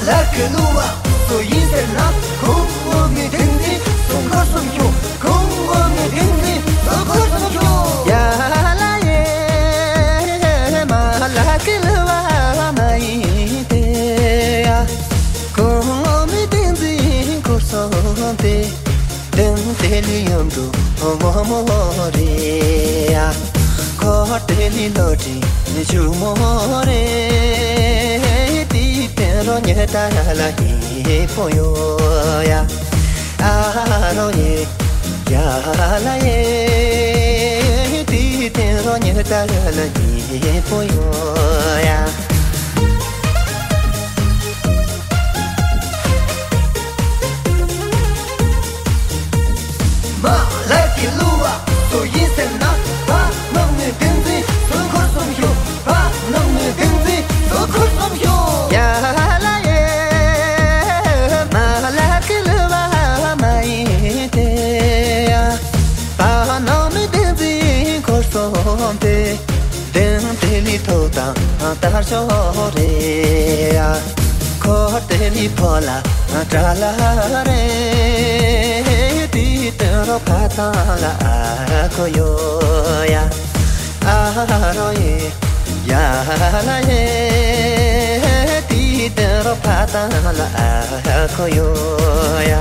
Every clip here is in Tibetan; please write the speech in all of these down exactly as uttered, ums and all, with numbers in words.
ལ་ཀི་ལུ་བ་སུ་ཡིན་ཟེར་ན། ཁོང་ངོ་མི་དེང་འཛིན་སུ་འཁོར་སོང་ཤོག་ཁོང་ངོ་མི་དེང་འཛིན་སུ་འཁོར་སོང་ཤོག་ཡ་ལ་ཡེ། མ་ལ་ཀི་ལུ་བ་མ་ཡིན་ཏེ་ཡ། ཁོང་ངོ་མི་དེང་འཛིན་འཁོར་སོང་སྟེ། དེང་དེ་ལི་ཡོང་དུ་མོ་མོ་རེ་ཡ། ཁོ་དེ་ལི་ལོ་དྲི་ཆུ་མོ་རེ། དེ་དེང་རོ་ཉེ་ད་ལ་ཡི་པོ་ཡོ་ཡ། ཨ་རོ་ཡེ་ཡ་ལ་ཡེ། དེ་དེང་རོ་ཉེ་ད་ལ་ཡི་པོ་ཡོ་ཡ། མ་ལ་ཀི་ལུ་བ་སུ་ཡིན་ཟེར་ན། ཕ་ནང་མི་དེང་འཛིན་སུ་འཁོར་སོང་ཤོག་ཕ་ནང་མི་དེང་འཛིན་སུ་འཁོར་སོང་ཤོག་ཡ་ལ་ཡེ། མ་ལ་ཀི་ལུ་བ་མ་ཡིན་ཏེ་ཡ། ཕ་ནང་མི་དེང་འཛིན་འཁོར་སོང་སྟེ། དེང་དེ་ལི་ཐོག་དང་དར་ཤོ་རེ་ཡ། ཁོ་དེ་ལི་ཕོ་ལ་དྲ་ལ་རེ། དེ་དེང་རོ་ཕ་ཐང་ལ་ཨ་ཁོ་ཡོ་ཡ། ཨ་རོ་ཡེ་ཡ་ལ་ཡེ། དེ་དེང་རོ་ཕ་ཐང་ལ་ཨ་ཁོ་ཡོ་ཡ།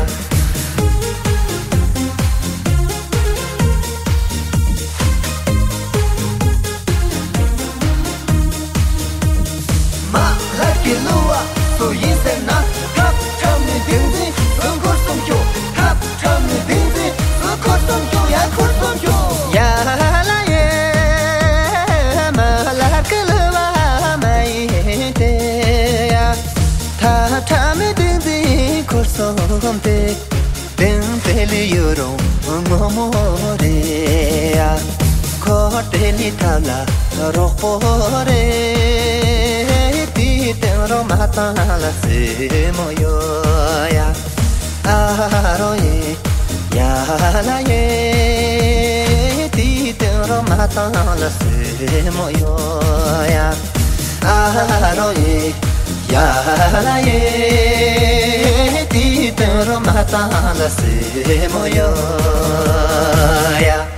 མ་ལ་ཀི་ལུ་བ་སུ་ཡིན་ཟེར་ན། ཁབ་ཁྲ་མི་དེང་འཛིན་སུ་འཁོར་སོང་ཤོག་ཁབ་ཁྲ་མི་དེང་འཛིན་སུ་འཁོར་སོང་ཤོག་ཡ་འཁོར་སོང་ཤོག་ཡ་ལ་ཡེ། མ་ལ་ཀི་ལུ་བ་མ་ཡིན་ཏེ་ཡ། ཐ་ཁྲ་མི་དེང་འཛིན་འཁོར་སོང་སྟེ། དེང་དེ་ལི་ཡོ་རོང་ངོ་མོ་རེ་ཡ། ཁོ་དེ་ལི་ཐབ་ལ་རོགས་པོ་རེ། དེ་དེང་རོ་མ་ཐང་ལ་སེ་མོ་ཡོ་ཡ། ཨ་རོ་ཡེ་ཡ་ལ་ཡེ། དེ་དེང་རོ་མ་ཐང་ལ་སེ་མོ་ཡོ་ཡ། ཨ་རོ་ཡེ་ཡ་ལ་ཡེ། དེ་དེང་རོ་མ་ཐང་ལ་སེ་མོ་ཡོ་ཡ།